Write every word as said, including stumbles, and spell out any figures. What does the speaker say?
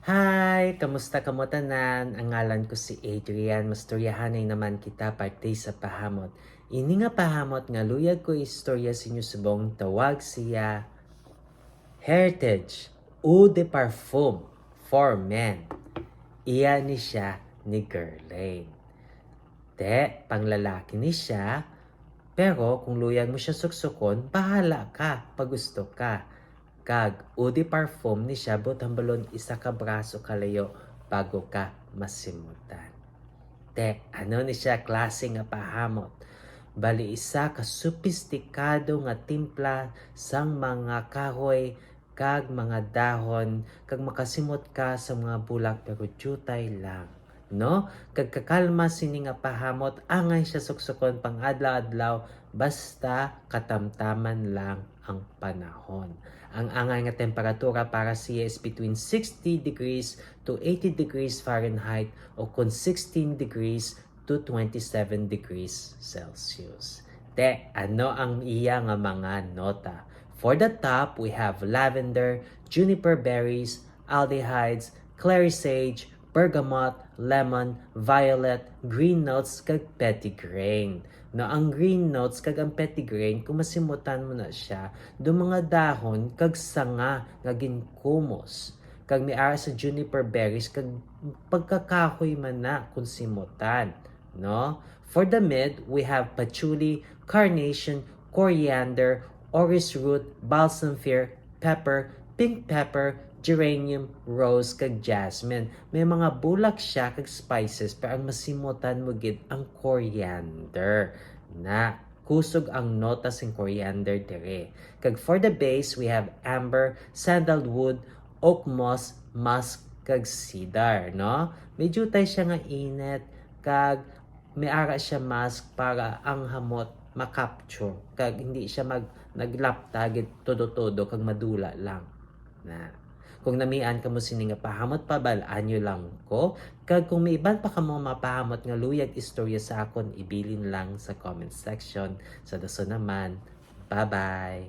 Hi! Kamusta kamo tanan? Ang ngalan ko si Adrian. Mastoryahanay naman kita parte sa pahamot. Ini nga pahamot nga luyag ko istorya sa inyo subong tawag siya Heritage Eau de Parfum for Men. Iya ni siya ni Guerlain. Te, panglalaki ni siya, pero kung luyag mo siya suksukon, bahala ka pag gusto ka. Kag eau de parfum ni siya, buot hambalon isa ka braso kalayo bago ka masimutan. Te, ano ni siya klase nga pahamot? Bali, isa ka sopistikado nga timpla sang mga kahoy kag mga dahon, kag makasimot ka sa mga bulak, pero diutay lang, no? Kag kakalma sini nga pahamot, angay siya suksukon pang-adlaw-adlaw, basta katamtaman lang ang panahon. Ang angay nga temperatura para siya is between sixty degrees to eighty degrees Fahrenheit, o kon sixteen degrees to twenty-seven degrees Celsius. Te, ano ang iya nga mga nota? For the top, we have lavender, juniper berries, aldehydes, clary sage, bergamot, lemon, violet, green notes, kag petitgrain. No, ang green notes kag ang petitgrain, kung masimutan mo na siya, do mga dahon kag sanga nga ginkumos. Kag may ara sa juniper berries, kag pagkakahoy man na kung simutan, no? For the mid, we have patchouli, carnation, coriander, orris root, balsam fir, pepper, pink pepper, geranium, rose, kag jasmine. May mga bulak siya kag spices, pero ang masimutan mo gid ang coriander. Na, kusog ang nota sing coriander dire. Kag for the base, we have amber, sandalwood, oak moss, musk, kag cedar, no? May diutay siya nga init, kag may ara siya musk para ang hamot ma-capture, kag hindi siya mag-, naglapta gid todo-todo kag madula lang. Na. Kung namian kamo sini nga pahamot, pabal-an nyo lang ko. Kag kung may iban pa kamo mapahamot nga luyag istorya sa akon, ibilin lang sa comment section. Sa dason naman, bye-bye!